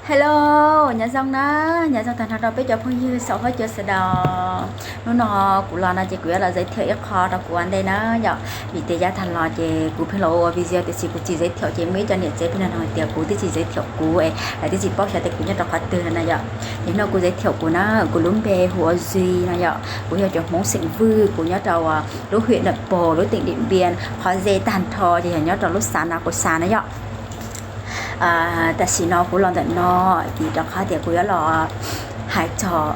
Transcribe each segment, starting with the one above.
Hello, nyob zoo na, nyob zoo tag nrho rau peb cov phooj ywg saum huab cua sawv daws. Hnub no kuv los no ces kuv yuav los giới thiệu ib qho rau kuv ua ntej na yom, vim tias yav tag los ces kuv pheej los ua video tiam sis kuv tsis giới thiệu ces muaj ib co niam tsev pheej nug hais tias kuv twb tsis giới thiệu kuv es lawv twb tsis paub xyov tias kuv nyob rau qhov twg no na yom. Ces hnub no kuv giới thiệu kuv na, kuv lub npe hu ua Zuis no yom, kuv yog cov Hmoob xeem Vwj, kuv nyob rau lub huyện Nậm Pồ, lub tỉnh Điện Biên, qhov ze tag nrho ces yog nyob rau lub xã no kuv xav na yom. Tam sim no kuv los ntawm no vim rau qhov tias kuv yuav los hais txog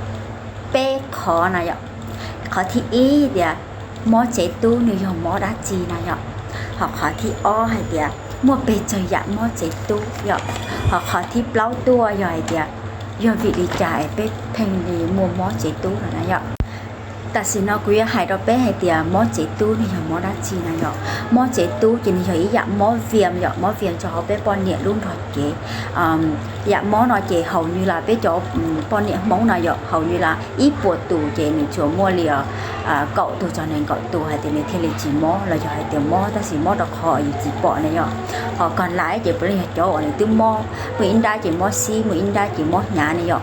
peb qhov no yom. Qhov thib ib tias mob tsev tub nws yog mob dab tsi no yom. Ho qhov thib ob hais tias muaj pes tsawg yam mob tsev tub yom. Ho qhov thib plaub tuaj yog hais tias yog vim li cas es peb pheej li muaj mob tsev tub no na yom. Tam sim no kuv yuav hais rau peb hais tias mob tsev tub nws yog mob dab tsi na yom. Mob tsev tub ces nws yog ib yam mob viêm yom, mob viêm rau hauv peb poj niam lub nrog cev. Yam mob no ces hầu như là peb cov poj niam Hmoob no yom, hầu như là ib puas tus ces nws tsuas muaj li kaum tus txog nees nkaum tus hais tias nws thiaj li tsis mob los yog hais tias mob tab sis mob rau qhov yus tsis pom na yom. Ho còn lại ces puav leej yog cov uas nws twb mob, muaj ib nrab ces mob xib, muaj ib nrab ces mob hnyav na yom.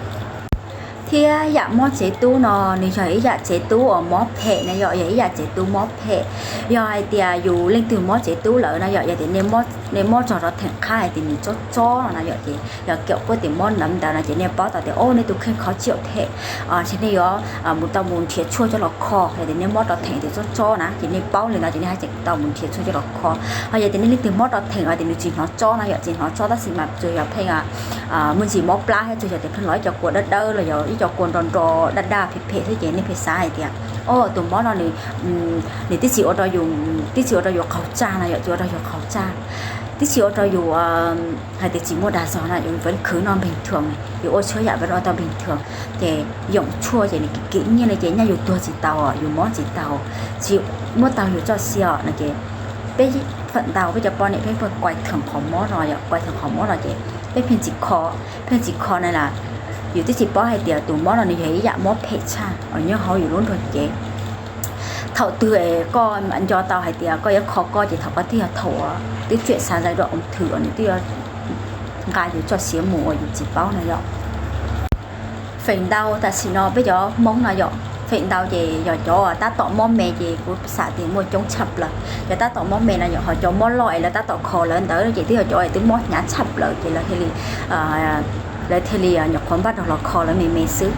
Thiab yam mob tsev tub no nws yog ib yam tsev tub uas mob phem na yom, yog ib yam tsev tub mob phem. Yog hais tias yus leej twg mob tsev tub lawm na yom, yog tias nej mob txog rau theem qhab hais tias nws tsob tsob no na yom, ces yog kiaum kuab tias mob nrad ntawd no ces nej paub tau tias o nej tus kheej khó chịu phem, ces nej yuav mus tau mus nrhiav tshuaj coj los kho. Yog tias nej mob rau theem tias tsob tsob na ces nej paub li ntawd ces nej haj tseem tau mus nrhiav tshuaj coj los kho. Ho yog tias nej leej twg mob rau theem tias nws tsis hnov tsob no yom, tsis hnov tsob tab sis mas tsuas yog pheej muaj ntsis mob plab thiab tsuas yog tias pheej los ib co kua dawb dawb los yog ib co kua nro nro daj daj phem phem xwb ces nej pheej xav hais tias o tus mob no nws, nws twb tsis ua rau yus, twb tsis ua rau yus qaug tsag no yom, tsis ua rau yus qaug tsag, twb tsis ua rau yus hais tias tsis muaj dag zog no, yus vẫn cứ noj bình thường, yus ua txhua yam vẫn ua tau bình thường. Ces yoom tshuaj ces nws kim kim nyiaj li ces nyaj yus tuag tsis tau, yus mob tsis tau, tsis muab tau yus txoj sia no ces peb feem ntau peb cov poj niam pheej quaj theem qhov mob no yom, quaj theem qhov mob no ces peb pheej tsis kho, pheej tsis kho na las yus twb tsis paub hais tias tus mob no nws yog ib yam mob phem tshaj uas nyob hauv yus lub nrog cev. Thaum twg es koj nco tau hais tias koj yuav kho koj ces thaum koj twb yog thaum uas twb chuyển sang giai đoạn ung thư uas nws twb yuav nqa yus txoj sia mus uas yus tsis paub no yom. Feem ntau tam sim no peb cov Hmoob no yom, feem ntau ces yog cov tab tom mob me ces kuv xav tias muaj coob tshaj plaws. Cov tab tom mob me no yom, ho cov mob loj es lawv tab tom kho lawv ntawd ces twb yog cov es twb mob hnyav tshaj plaws ces lawv thiaj li, lawv thiaj li nyuam qhuav npaj rau los kho lawv me me xwb,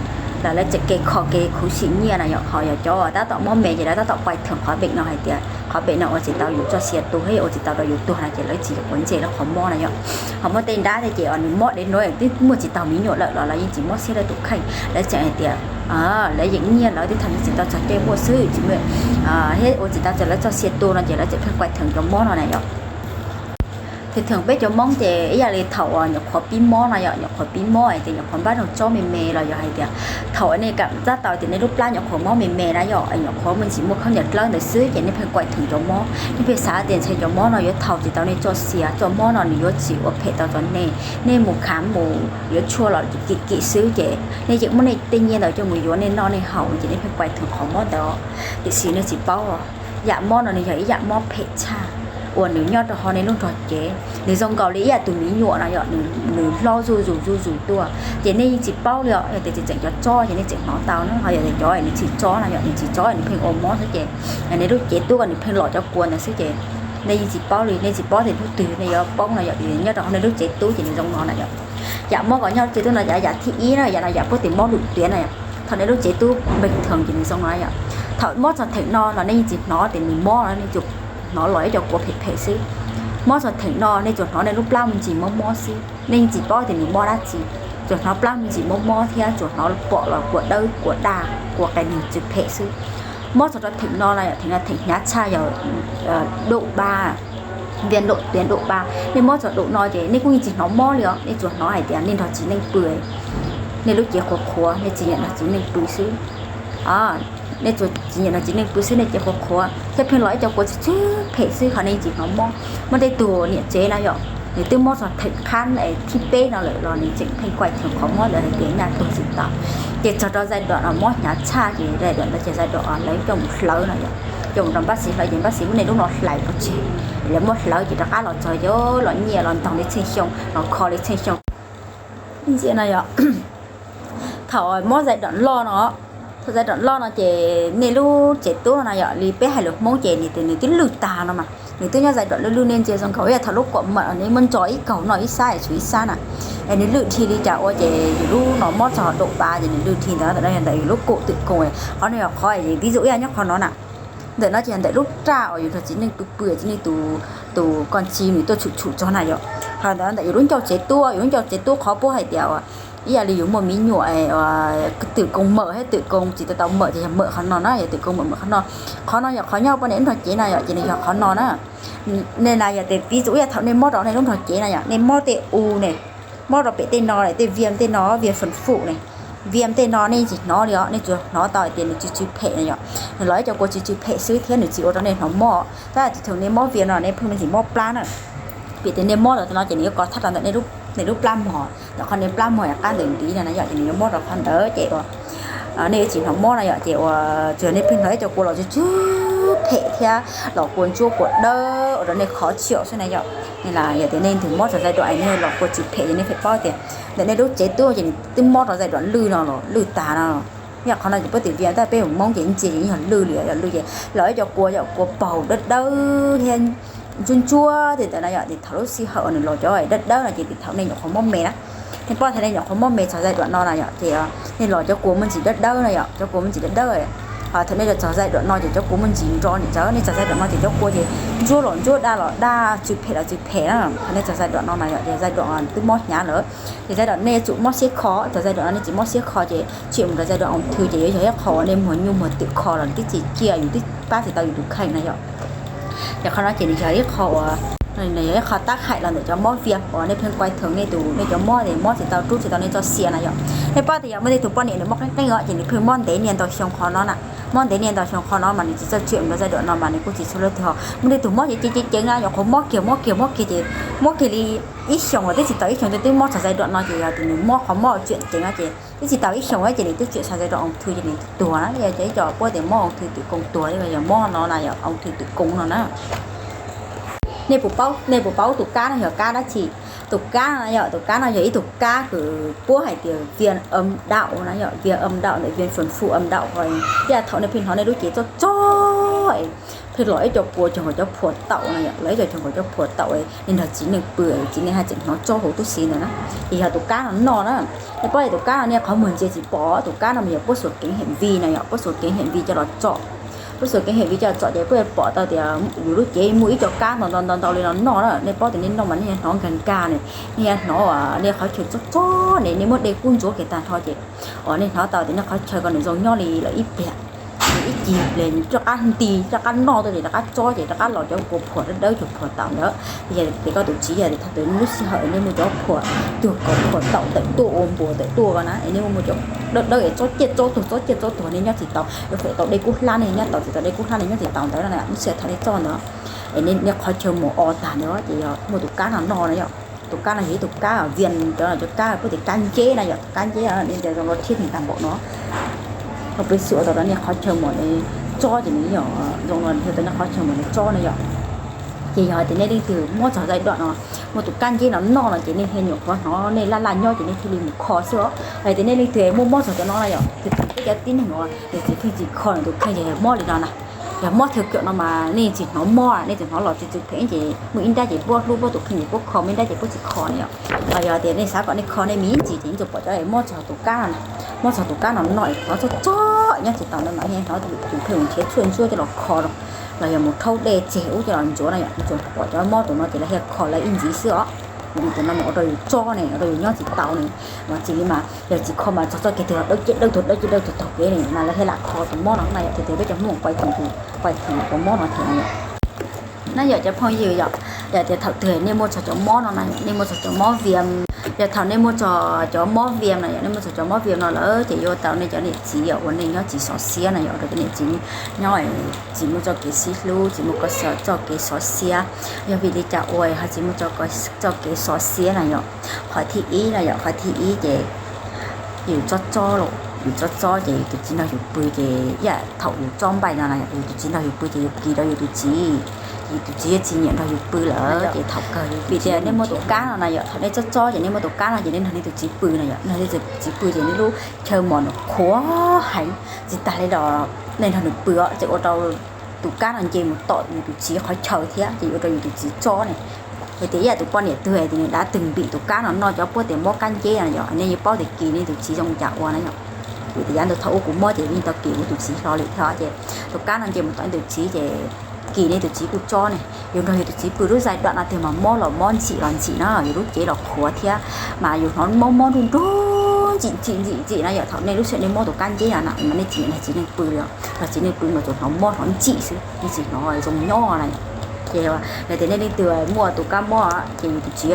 los lawv tseem ke kho ke khuv xim nyiaj na yom. Ho yog cov tab tom mob me ces lawv tab tom quaj theem qhov bệnh no hais tias qhov bệnh no ua tsis tau yus txoj sia tu thiab ua tsis tau rau yus tuag no ces lawv tsis quav ntsej lawv qhov mob na yom. Ho muaj tej nrab thiab ces nws mob dev nuav twb muaj tsis tau me nyuam lawm los lawv yeej tsis mob siab lawv tus kheej, lawv tseem hais tias lawv yeem nyiaj lawv twb thaum tsis tau txog caij muaj xwb tsis muaj, thiab ua tsis tau rau lawv txoj sia tu no ces lawv tseem pheej quaj theem cov mob no na yom. Thaum peb cov Hmoob ces ib yam li thaum uas nyuam qhuav pib mob no yom, nyuam qhuav pib mob ces nyuam qhuav npaj rau tsob me me los yog hais tias thaum nej kam tab tau tias nej lub plab nyuam qhuav mob me me na yom, nyuam qhuav muaj ntsis muaj khaub ncaws dlawb ntawd xwb ces nej pheej quaj theem cov mob, nej pheej xav tias ntshai cov mob no yuav thaum tsis tau nej txoj sia, txoj mob no nws yuav tsis ua phem tau rau nej, nej mus khám mus yuav tshuaj los kim kim xwb ces nej yeej muab nej tej nyiaj ntawd coj mus yuav nej noj nej haus ces nej pheej quaj theem qhov mob ntawd. Tiam sis nej tsis paub, yam mob no nws yog ib yam mob phem tshaj uas nws nyob rau hauv nej lub nrog cev, nws zoo nkaus li ib yam tus me nyuam no yom, nws hlob zuj zus zuj zus tuaj ces nej yeej tsis paub li os. Yog tias tseem tseem cov tsob ces nej tseem hnov tau na, ho yog tias cov nws tsis tsob no yom, nws tsis tsob nws pheej ua mob xwb ces nej lub cev tub ko nws pheej lom cov kua ntawd xwb ces nej yeej tsis paub li, nej tsis paub tias hnub twg nej yuav poob no yom. Nyob rau hauv nej lub cev tub ces nws zoo no na yom. Yam mob kom nyob cev tub no yam, yam thib ib na, yam no yam puab tias mob lwm tiav na yom. Thaum nej lub cev tub bình thường ces nws zoo no yom. Thaum mob txog theem no los nej yeej tsis hnov tias nws mob no, nej tsuas hnov los ib co kua phem phem xwb. Mob txog theem no nej tsuas hnov nej lub plab me ntsis mob mob xwb, nej yeej tsis paub tias nws mob dab tsi, tsuas hnov plab me ntsis mob mob thiab tsuas hnov pom los kua dawb kua daj kua qe neeg tsw phem xwb. Mob txog rau theem no no yom, theem no theem hnyav tshaj yog độ ba, viêm nội tuyến độ ba. Nej mob txog độ no ces nej kuj yeej tsis hnov mob li os, nej tsuas hnov hais tias nej nrog txiv neej pw, nej lub cev qhuav qhuav, nej tsis nyiam nrog txiv neej pw xwb. Nej tsuas tsis nyiam nrog txiv neej pw xwb, nej cev qhuav qhuav thiab pheej los ib co kua tsw tsw phem xwb, ho nej yeej tsis hnov mob. Muaj tej tug niam tsev no yom, nws twb mob txog theem qhab thib peb no lawm los nws tseem pheej quaj theem qhov mob ntawd hais tias nyaj tuag tsis tau. Ces txog rau giai đoạn no mob hnyav tshaj ces giai đoạn ntawd ces giai đoạn lawv coj mus hlawv no yom, coj mus rau npab xis hlawv ces npab xis muab nej lub no hlais pov tseg, lawv muab hlawv ces rov qab los txog ces los nyiaj los ntaug li txheej xyoo, los kho li txheej xyoo. Ntxiv no yog thaum mob zais dom loj no, thaum zais dom loj no ces nej lub tsev tub no na yom, li peb hais lus Hmoob ces nws twb lwj tag no mas, nws twb nyob zais dom lwj lwj, nej ntsia zoo nkaus ib yam thaum lub kuam mam nej muab ntso ib kaug noj ib sab tshuav ib sab na, es nws lwj dhia li cas ua ces yus lub no mob txog daum pav ces nws lwj dhia ntawd na, ntawm no yog ntawm yus lub kaum twm koos, qhov no yog qhov vis zus ib yam nyob qhov no na. Ntawm no ces yog ntawm lub raj uas yus nrog txiv neej pw pw, txiv neej tus, tus ko ntsis nws tuaj tshum tshum txog na yom. Ho ntawm no ntawm yus lub ncauj tsev tub, yus lub ncauj tsev tub qhov puab hais tias ib yam li yus muaj me nyuam twm koos mawm thiab twm koos tsis tau tau mawm ces yog mawm qhov no na, yog twm koos mawm mawm qhov no. Qhov no yog qhov nyob poj niam lub nrog cev na yom, ces nws yog qhov no na. Nej na yog tias vis zus ib yam thaum nej mob rau nej lub nrog cev na yom, nej mob tej u ne, mob rau pem tej no, tej viam tej no, viam fam fum ne, viam tej no nej tsis hnov li os, nej tsuas hnov tau hais tias nws tsw tsw phem na yom. Nws los ib co kua tsw tsw phem xwb thiab nws tsis ua rau nej hnov mob. Tab sis thaum nej mob viam no nej pheej me ntsis mob plab na. Vim tias nej mob rau no ces nws yuav kov thaj rau ntawm nej lub plab mog, ntawm qhov nej plab mog qab ntawm ntiv no na yom, ces nws yuav mob rau qhov ntawd ces uas nej yuav tsis hnov mob na yom. Ces uas tsuas yog nej pheej hnov ib co kua los tsw tsw phem thiab los kua ntsuab kua dawb ua rau nej khó chịu xwb na yom. Yog tias nej tus mob txog zais duam es nej los kua tsw phem ces nej pheej paub tias ntawm nej lub tsev tub ces nws twb mob rau zais duam lwj no los lwj tag no. Yog qhov no ces puab tias viam, tab sis peb mus Hmoob ces ntsia ces yog lwj li, yog lwj ces los ib co kua, yog kua paug dawb dawb thiab ntsuab ntsuab tej ntawd na yom. Ces thaum lub sij hawm uas nws los cov dawb dawb no ces thaum nej nyuam qhuav mob me na. Nej paub tias nej nyuam qhuav mob me txog zais duam no na yom, ces nej los cov kua muaj ntsis dawb dawb na yom, cov kua muaj ntsis dawb dawb. Thaum nej los txog zais duam no ces cov kua muaj ntsis nro ntsis tsawv, nej txog zais duam no ces cov kua ces ntsuab los ntsuab, daj los daj, tsw phem los tsw phem na. Thaum nej txog zais duam no na yom, ces zais duam twb mob hnyav lawm. Ces zais duam nej yuav tsum mob siab kho, txog zais duam no nej tsis mob siab kho ces tshwm mus rau zais duam ung thư ces yuav yog ib qho uas nej muag nyuj muag twm kho los twb tsis ciaj, yus twb pab tsis tau yus tus kheej na yom. Ces qhov no ces nws yog ib qho uas, nws yog ib qho tab hais los ntawm cov mob viam uas nej pheej kuai thwm nej tus, nej cov mob es mob tsis tau rub tsis tau nej txoj sia na yom. Nej paub tias yog muaj tej tus poj niam nws mob qeeb qeeb os ces nws pheej mob ntev niaj ntau xyoo qhov no na. Mob ntev niaj ntau xyoo qhov no mas nws tsis txawj tswm mus rau zais duam no mas nws kuj tsis txhua leej twg ho. Muaj tej tus mob ces ceev ceev ceev na, nyuam qhuav mob kiag mob kiag mob kiag ces mob kiag li ib xyoos los twb tsis tau ib xyoos twb mob txog zais duam no ces yog tias nws mob qhov mob tseem ceev no ces twb tsis tau ib xyoos ces nws twb tshwm xav zais duam ung thư ces nws tuag na. Yog cov ib co puab tias mob ung thư tử cung tuag, yog mob no na yog ung thư tử cung no na. Nej puas paub, nej puas paub tus kab no yog kab dab tsi? Tus kab no yog, tus kab no yog ib tug kab kws puab hais tias viêm âm đạo na yom, viêm âm đạo ntawm viêm phần phủ âm đạo. Yog thaum nej pheej hnov nej lub cev txob txob, pheej los ib co kua cuag nkaus cov phuam taum na yom, los ib co cuag nkaus cov phuam taum, nej nrog txiv neej pw, txiv neej haj tseem hnov txob huv tub si ntawd na. Ces yog tus kab no noj na. Nej paub tias tus kab no nej qhov muag ntsia tsis pom, tus kab no mas yog puab xuas keev hiển vi na yom, puab xuas keev hiển vi coj los tsom. Puab xuas keev hiển vi coj los tsom ces puab yuav pom tau tias yus lub cev muaj ib co kab ntau ntau ntau ntau li no noj na. Nej paub tias nej noj mas nej yuav hnov nkag nkag ne, nej yuav hnov nej qhov chaw txob txob ne, nej muab dej kub ntxuav kiag tag nrho ces uas nej hnov tau tias nej qhov chaw ko nws zoo nyob li lawm ib pliag, ib cig pliag rov qab nti rov qab noj tuaj ces rov qab txob ces rov qab los cov kua phuam dawb dawb cuag phuam taum ntawd. Yog tias koj tus txiv yog tias thaum twg lub sij hawm nej muaj cov phuam cuag kom phuam taum tawm tuaj ua npuas tawm tuaj ko na, es nej muaj muaj cov dawb dawb es txob ciaj txob tuag txob ciaj txob tuag nej nyob tsis tau, yuav feem tau dej kub hlab nej nyob tau, tsis tau dej kub hlab nej nyob tsis tau ntawd na, lub sij hawm thaum nej txob ntawd es nej qhov chaw mus o tag ntawd ces yog muaj tus kab no noj na yom. Tus kab no yog ib tug kab viêm, cov no cov kab puab tias kab nceb na yom, kab nceb no nej ntsia zoo li thiab nws tag npaum no. Peb xuas tau rau nej qhov chaw mus txob ces nws yog zoo li tau nej qhov chaw mus txob na yom. Ces yog tias nej leej twg mob txog zais duam no, muaj tus kab nceb no noj no ces nej thiaj nyuam qhuav hnov nej laj laj nyob ces nej thiaj li mus kho xwb os. Hais tias nej leej twg muaj mob txog cov no na yom, tus peb cov tib neeg uas nws tsis pheej tsis kho nws tus kheej ces yog mob li no na. Yog mob thawj kawm no mas nej tsis hnov mob, nej tsis hnov los tsis txwv phem ces muaj ib nrab ces puab hlub puab tus kheej ces puab kho, muaj ib nrab ces puab tsis kho na yom. Los yog tias nej xav kom nej kho nej me ntsis ces nej tsuas pom cov mob txog tus kab no, mob txog tus kab no noj hnov txob txob nyob tsis tau ntawd mas nej hnov tus kheej mus nrhiav tshuaj ntsuab coj los kho los yog mus rhaub dej tseg ub coj los ntxuav na yom. Nej tsuas pom cov mob tus no ces lawv thiaj kho lawv ib ntxiv xwb os. Vim tus no mas ua rau yus txob ne, ua rau yus nyob tsis tau ne. Mas tsis li mas yog tsis kho mas txog txoj kev twg los dawb ciaj dawb tuag dawb ciaj dawb tuag tuag kev ne mas lawv thiaj lam kho tus mob no na yom. Tiag tiag peb cov Hmoob quaj thwm, quaj thwm tus mob no thiab na yom. Na yom cov phooj ywg yom, yog tias thaum twg nej muaj txog cov mob no na, nej muaj txog cov mob viêm, yog thaum nej muaj txog cov mob viêm na yom, nej muaj txog cov mob viêm no lawm ces yuav tau nej cov niam txiv uas nej nyob tsis xov xiab na yom, rau cov niam txiv nyob tsis muaj txoj kev sib hlub, tsis muaj txoj kev xov xiab. Yog vim li cas ua ho tsis muaj txoj kev xov xiab na yom? Qhov thib ib na yom, qhov thib ib ces yus txob txob los, yus txob txob ces yus tus txiv nrog yus pw ces ib yam thaum yus txob npaij no na yom, yus tus txiv nrog yus pw ces yus kis rau yus tus txiv, Tus txiv yuav tsis nyiam nrog yus pw lawm ces thaum kawg vim tias nej muaj tus kab no na yom, thaum nej tsob tsob ces nej muaj tus kab no ces nej nrog nej tus txiv pw na yom, nrog nej tus txiv pw ces nej lub chaw mos nws qhuav heev, tsis tas li los nej nrog nws pw os tseem ua rau tus kab no nce mus tom yus tus txiv qhov chaw thiab ces yuav ua rau yus tus txiv tsob ne. Hais tias ib yam tus poj niam twg hais tias nws dav twg npim tus kab no noj cov puab tias mob kab nceb no yom, nej yeej paub tias kis nej tus txiv zoo cas ua na yom. Vim tias yav ntawd thaum ub kuv mob ces yeej tau kis kuv tus txiv hlo lawm thiab ces tus kab no nce mus tom nej tus txiv ces kis nej tus txiv kuj tsob ne. Yus nrog yus tus txiv pw lub zais dam no tiag mas mob los mob ntxim los ntxim na, yus lub cev los qhuav thiab mas yus hnov mob mob nruj nruj ntxim ntxim ntxim ntxim na yom. Thaum nej lub sij hawm nej mob tus kab nceb na mas nej tsis nyiam nrog txiv neej pw li os, nrog txiv neej pw mas tsuas hnov mob hnov ntxim xwb, nej tsis hnov zoo nyob na. Ces yog tias nej leej twg muaj tus kab mob ces yus tus txiv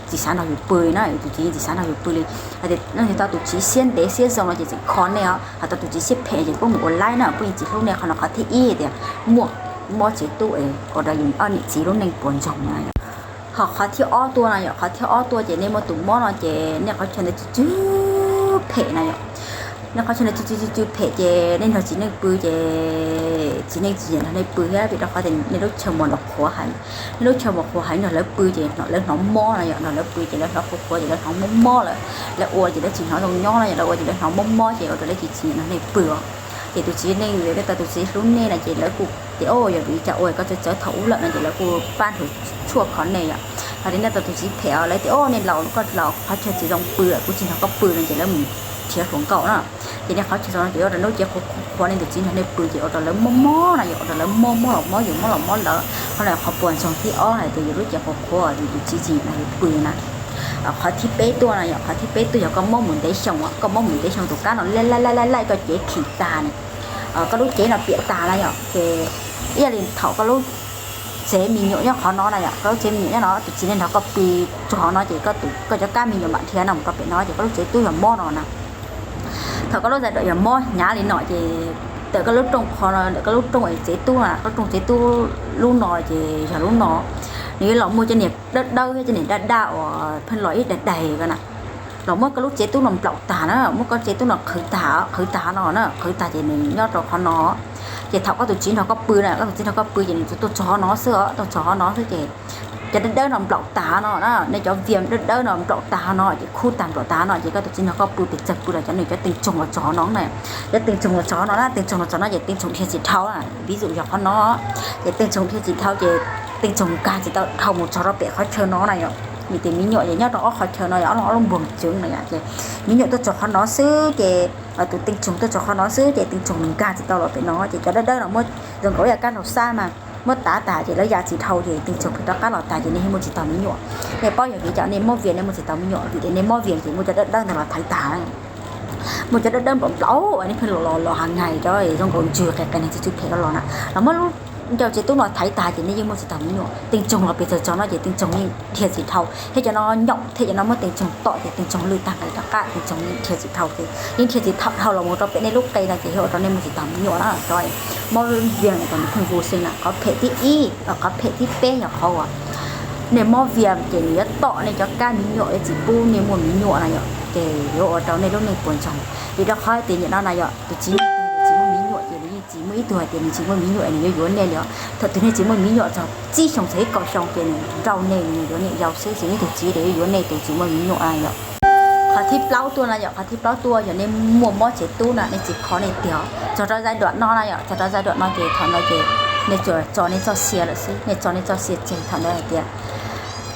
tsis xav nrog yus pw li na, yus tus txiv yeej tsis xav nrog yus pw li. Hais tias nej tau tus txiv siab ntev siab zoo no ces tseem kho nej os, hos tau tus txiv siab phem ces kuj mus ua laib na, kuj yeej tsis hlub nej. Qhov no qhov thib ib tias muaj mob tsev tub es ua rau yus ob niam txiv lub neej puas ntsoog na. Hos qhov thib ob tuaj na yom, qhov thib ob tuaj ces nej muaj tus mob no ces nej qhov chaw ntawd tsw tsw phem na yom. Nej qhov chaw ntawd tsw tsw tsw tsw phem ces nej nrog txiv neej pw ces txiv neej tsis nyiam nrog nej pw thiab vim rau qhov tias nej lub chaw mos los qhuav heev. Nej lub chaw mos qhuav heev nrog lawv pw ces lawv hnov mob na yom, nrog lawv pw ces lawv hnov qhuav qhuav ces lawv hnov mob mob lawm. Lawv ua ces lawv tsis hnov zoo nyob na yom, lawv ua ces lawv hnov mob mob ces ua rau lawv tsis nyiam nrog nej pw os. Ces tus txiv neej, nej tau tus txiv hlub nej na ces lawv kuj tias o yog vim cas ua koj txawv txawv thaum ub lawm no ces lawv kuj pab nrhuav tshuaj kho nej yom. Hos tias nej tau tus txiv phem os, lawv tias o nej laus koj laus qhov chaw tsis zoo pw lawm kuv tsis nrog koj pw no ces lawv mus nrhiav hluas nkauj na. Ces nej qhov chaw zoo no ces ua rau lub cev qhuav qhuav nej tus txiv nrog nej pw ces ua rau lawv mob mob na yom, ua rau lawv mob mob los mob yus mob los mob lawv. Qhov no qhov puas ntsoog thib ob hais tias yus lub cev qhuav qhuav yus tus txiv tsis nyiam nrog yus pw na. Qhov thib peb tuaj na yom, qhov thib peb tuaj yog koj mob mus ntev xyoo, koj mob mus ntev xyoo tus kab no laij laij laij laij koj cev khim tag ne, koj lub cev no piam tag na yom. Ces ib yam li thaum koj lub tsev me nyuam nyob qhov no na yom, koj lub tsev me nyuam nyob no tus txiv neej nrog koj pw txog qhov no ces koj cov kab me nyuam mam dhia no mus rau pem no ces koj lub tsev tub yog mob no na. Thaum koj lub zais dam yog mob hnyav li no ces ntawm koj lub rooj qhov no, ntawm koj lub rooj es tsev tub na, koj lub rooj tsev tub lub no ces yog lub no, nws yuav los muaj cov niag dawb dawb thiab cov niag daj daj uas pheej los ib daig daig ko na. Los muab koj lub tsev tub no nplaum tag na, muab koj tsev tub no qhwv tag, qhwv tag no na, qhwv tag ces nws nyob rau qhov no. Ces thaum koj tus txiv nrog koj pw na, koj tus txiv nrog koj pw ces nws tsuas tuaj txog qhov no xwb os, tuaj txog qhov no xwb ces cov dawb dawb no nplaum tag no na, nej cov vias dawb dawb no nplaum tag no ces khub tag nplaum tag no ces koj tus txiv nrog koj pw pes tsawg pw los cov nws cov teej tsoog los txog qhov no na. Cov teej tsoog los txog qhov no na, teej tsoog los txog no ces teej tsoog dhia tsis dhau na, ví dụ yog qhov no ces teej tsoog dhia tsis dhau ces teej tsoog nkag tsis tau dhau mus txog rau pem qhov chaw no na yom. Vim tias me nyuam ces nyob rau ob qhov chaw no yom, ob lub npuag tsev na yom, ces me nyuam tuaj txog qhov no xwb ces tus teej tsoog tuaj txog qhov no xwb ces teej tsoog nkag tsis tau los pem no ces cov dawb dawb no muab zoo nkaus ib yam kab laug xab mas muab tav tas ces lawv ya tsis dhau ces teej tsoog pheej rov qab los tag ces nej yeej muaj tsis taus me nyuam. Nej paub yog vim cas nej mob vias nej muaj tsis taus me nyuam, vim tias nej mob vias ces muaj cov dawb dawb ntawd los thaiv tag. Muaj cov dawb dawb nplaum nplaum nej pheej los los los ha nyais cov zoo nkaus ntswg qis qis neeg tsis tsw phem los los na, los muab lub ncauj tsev tub no thaiv tag ces nej yeej muaj tsis taus me nyuam. Teej tsoog los pes tsawg txog no ces teej tsoog yeej dhia tsis dhau thiab cov no nyoom thiab cov no muab teej tsoog tom ces teej tsoog lwj tag nqis rov qab, teej tsoog yeej dhia tsis dhau ces yeej dhia tsis dhau los mus rau pem nej lub qe no ces yog ua rau nej muaj tsis taus me nyuam na. Cov mob vias no ces nws pheej vus xees na, qhov phem thib ib, qhov phem thib peb yog qhov uas nej mob vias ces nws yuav tom nej cov kab me nyuam, yuav tsis pub nej muaj me nyuam na yom, ces yuav ua rau nej lub neej puas ntsoog. Vim rau qhov tias nim no na yom, tus txiv, tus txiv muaj me nyuam ces nws yeej tsis muaj ib tug hais tias nws tsis muaj me nyuam nws yuav yuav nej li os. Thaum twg nej tsis muaj me nyuam txog tsib xyoo txog ib kaum xyoo ces nws nrauj nej, nws yuav nej yau xwb, ces nej tus txiv yuav yuav nej tus tsis muaj me nyuam na yom. Qhov thib plaub tuaj na yom, qhov thib plaub tuaj yog nej muaj mob tsev tub na, nej tsis kho nej tiag. Txog rau zais duam no na yom, txog rau zais duam no ces thaum no ces nej tsuas tso nej txoj sia lawm xwb, nej tso nej txoj sia tseg thaum ntawd hais tias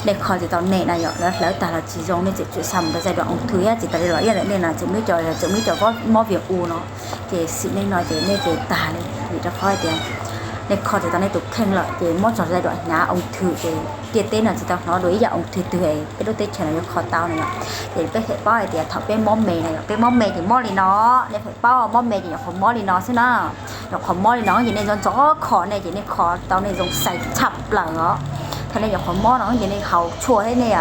nej kho tsis tau nej na yom, lawv hlawv tag los tsis zoo, nej tseem tsum xa mus rau zais duam oo thwm thiab tsis tas li los ib yam li nej na tseem muaj cov, tseem muaj cov mob vias u no, ces xim neej no ces nej ces tag li, vim rau qhov hais tias nej kho tsis tau nej tus kheej lawm ces mob txog zais duam hnyav oo thwm ces ntiaj teb no tsis tau hnov dua ib yam oo thwm twg peb lub teb chaws no yuav kho tau na yom. Ces peb feem paub hais tias thaum peb mob me na yom, peb mob me ces mob li no, nej feem paub mob me ces nyuam qhuav mob li no xwb na. Nyuam qhuav mob li no ces nej ntxov ntxov kho nej ces nej kho tau nej zoo xais tshaj plaws os. Thaum nej nyuam qhuav mob no ces nej haus tshuaj thiab nej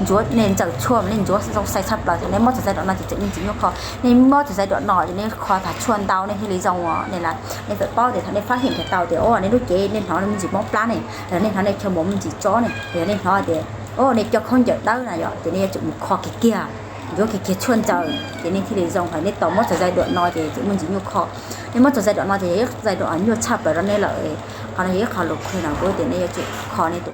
ntsuav, nej ntsaws tshuaj mas nej ntsuav zoo xais tshaj plaws. Thaum nej mob txog zais duam no ces tseem me ntsis nyuaj kho, nej mob txog zais duam no ces nej kho tag tshuaj ntau nej thiaj li zoo os. Nej feem paub tias thaum nej fab him tau tias o nej lub cev nej hnov me ntsis mob plab ne, los nej hnov nej chaw mos me ntsis tsob ne, los nej hnov tias o nej cov khaub ncaws dawb na yom, ces nej yuav tsum mus kho kiag kiag. yuav kiag kiag tshuaj ntsaws ces nej thiaj li zoo. Hos nej tau muab txog zais duam no ces tseem muaj ntsis nyuaj kho. Nej muab txog zais duam no ces yog ib zais duam nyuaj tshaj plaws rau nej lawm. Qhov no yog ib qho lus qhia no kuv tias nej yuav tsum kho nej tus